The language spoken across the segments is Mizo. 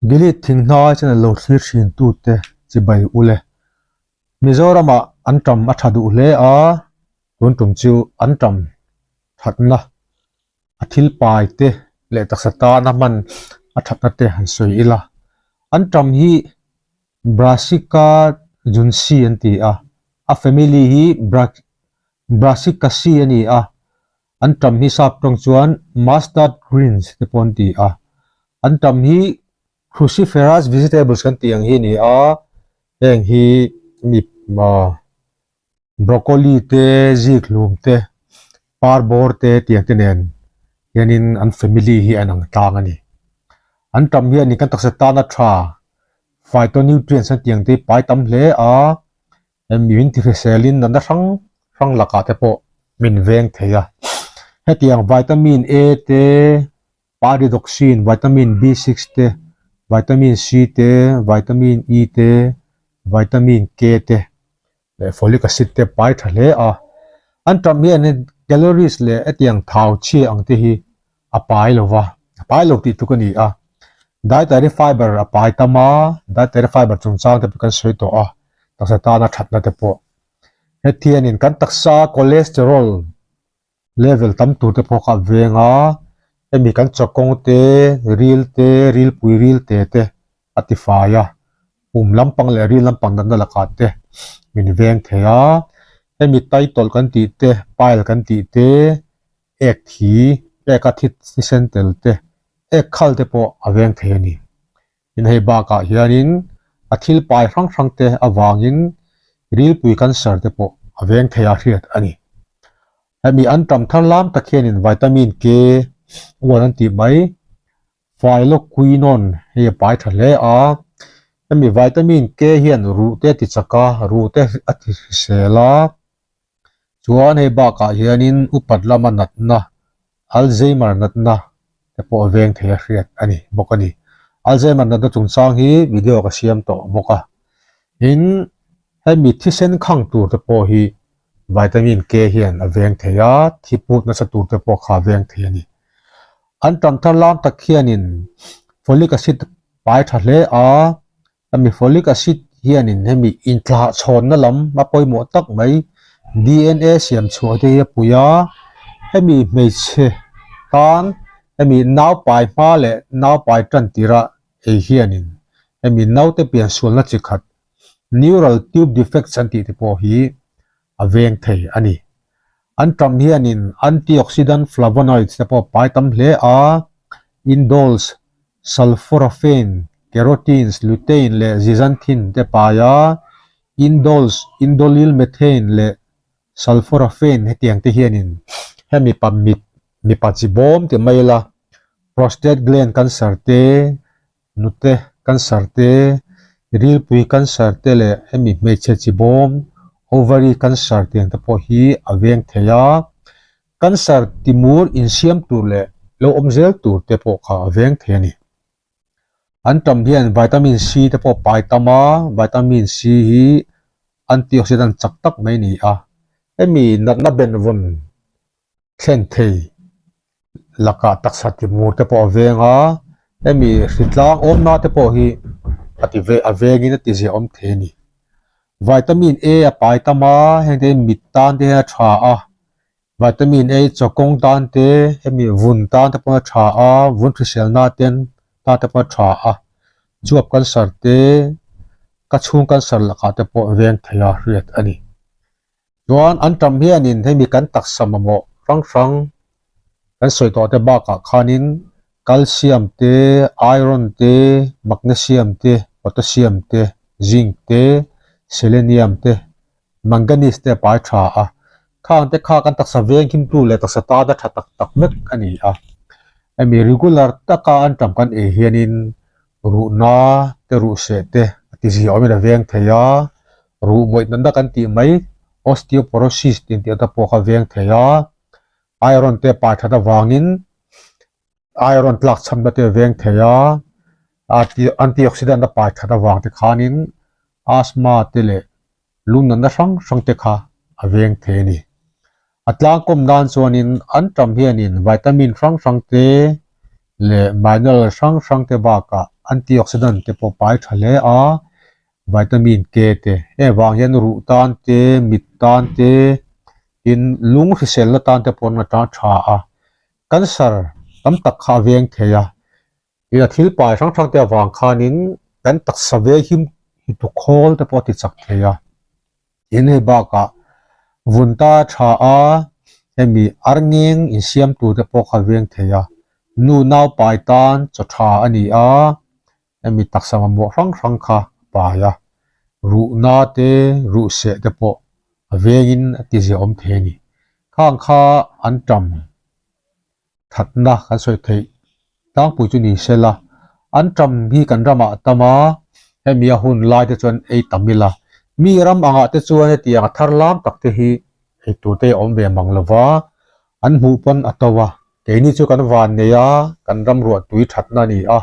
Gilead thinghnai channel lo thlir thin tute chibai ule. Mizoramah an tam a tha duh hle a, tun tum chu an tam thatna a thil pai te leh taksa tana hman a thatna te han sawi ila. An tam hi Brassica junci an ti a, a family hi Brassicaceae a ni a, An tam hi sap tawng chuan mustard greens te pawh an ti a. An tam hi cruciferous vegetables kan tih ang hi a ni a, heng hi mi broccoli te, zikhlum te, parbawr te tiang te nen hianin an family hi a inang tlang a ni. An tam hian kan taksa tana tha phytonutrients an tih ang te hi pai tam hle a. Min ti hriselin natna hrang hrang lakah te pawh min veng thei a. Hetiang vitamin A te, pyridoxine, vitamin B6 te, vitamin C te, vitamin E te, vitamin K te leh folic acid te pai tha hle a. An tam hian calories leh hetiang thau chhia ang te hi a pai lo va, a pai lo tih tluk a ni a. Dietary fiber a pai tam a, dietary fiber chungchang te pawh kan sawi tawh a, taksa tana thatna te pawh. Hetianin kan taksa cholesterol level tam tur te pawh kha a veng a, hemi kan chawkawng te, ril te, rilpui ril te te a ti fai a, pum lampang leh ril lampang natna lakah te min veng thei a. Hemi taitawlh kan tih te, pile kan tih te, ek thi, ek a thi thisen tel te, ek khal te pawh a veng thei a ni. Tin hei bakah hianin a thil pai hrang hrang te avangin rilpui cancer te pawh a veng thei a hriat a ni. Hemi an tam thar lam tak hianin vitamin K uan an tih mai, phylloquinone hei a pai tha hle a, hemi vitamin K hian ruh te a ti chak a, ruh te a ti hrisel a. Chuan hei bakah hianin upat lama natna, Alzheimer natna te pawh a veng thei a hriat a ni bawk a ni. Alzheimer natna chungchang hi video ka siam tawh bawk a. Tin, hemi thisen khang tur te pawh hi vitamin K hian a veng thei a, thi put nasa tur te pawh kha a veng thei a ni. An tam thar lam tak hianin folic acid pai tha hle a, Hemi folic acid hianin hemi intlahchhawnna lam a pawimawh tak mai DNA siam chhuah te hi a pui a, hemi hmeichhe tan hemi naupai hma leh naupai tan tirah ei hianin hemi naute piansualna chi khat neural tube defects an tih te pawh hi a veng thei a ni. An tam hianin antioxidant flavonoids te pawh pai tam hle a, indoles, sulforaphane, carotenes, lutein leh zeaxanthin te pai a, indoles, indolylmethane leh sulforaphane hetiang te hianin hemi pa mit mipa chi bawm ti mai ila prostate gland cancer te, Nute cancer te, rilpui cancer te leh hemi hmeichhe chi bawm, ovary cancer tiang te pawh hi a veng thei a. Cancer timur insiam tur leh lo awm zel tur te pawh kha a veng thei a ni. An tam hian vitamin C te pawh pai tam a, vitamin C hi antioxidant chak tak mai a ni a. Hemi natna benvawn thlen thei lakah taksa timur te pawh a veng a, hemi hritlang awmna te pawh hi a ti ve a vengin a ti ziah awm thei a ni. Vitamin A a pai tam a, heng te hi mit tan te hian a tha a, vitamin A chawkawng tan te hemi vun tan te pawh a tha a, vun hriselna ten tan te pawh a tha a, chuap cancer te ka chhung cancer lakah te pawh veng thei a hriat a ni. Chuan an tam hianin hemi kan taksa mamawh hrang hrang kan sawi tawh te bakah khanin calcium te, iron te, magnesium te, potassium te, zinc te, selenium te, manganese te a pai tha a. Khang te kha kan taksa veng himtu leh taksa tana tha tak tak vek a ni a. Hemi regular taka an tam kan ei hianin ruhna te ruhseh te a ti zia awmin a veng thei a. Ruh mawih natna kan tih mai osteoporosis tih tih te pawh kha veng thei a, iron te pai that avangin iron tlak chhamna te veng thei a, antioxidant a pai that avang te khanin asthma te leh lung natna hrang hrang te kha a veng thei a ni. A tlangkawm nan chuanin an tam hianin vitamin hrang hrang te leh mineral hrang hrang te bakah antioxidant te pawh pai tha hle a, vitamin K te heng vang hian ruh tan te, mit tan te, tin lung hriselna tan te pawh an atang tha a, cancer tam tak kha a veng thei a, tin a thil pai hrang hrang te avang khanin kan taksa ve him tukhawl te pawh a ti chak thei a. Tin hei bakah vun ta tha a hemi arngeng insiam tur te pawh kha veng thei a, nu nau pai tan chaw tha a ni a, hemi taksa mamawh hrang hrang kha a pai a, ruhna te ruh seh te pawh a vengin a ti ziahawm thei a ni. Khang kha an tam. Thatna kan sawi theih tlangpui chu ni sela, an tam hi kan ramah a tam a, hemi a hun lai te chuan ei tam ila, mi ram angah te chuan hetiang a thar lam tak te hi ei tur te a awm ve mang lova, an hmuh pawn a to a, keini chu kan van nei a, kan ram ruah tui thatna a ni a,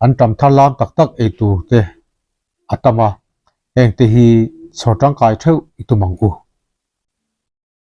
an tam thar lam tak tak ei tur te a tam a, heng te hi chhawr tangkai theuh i tum ang u.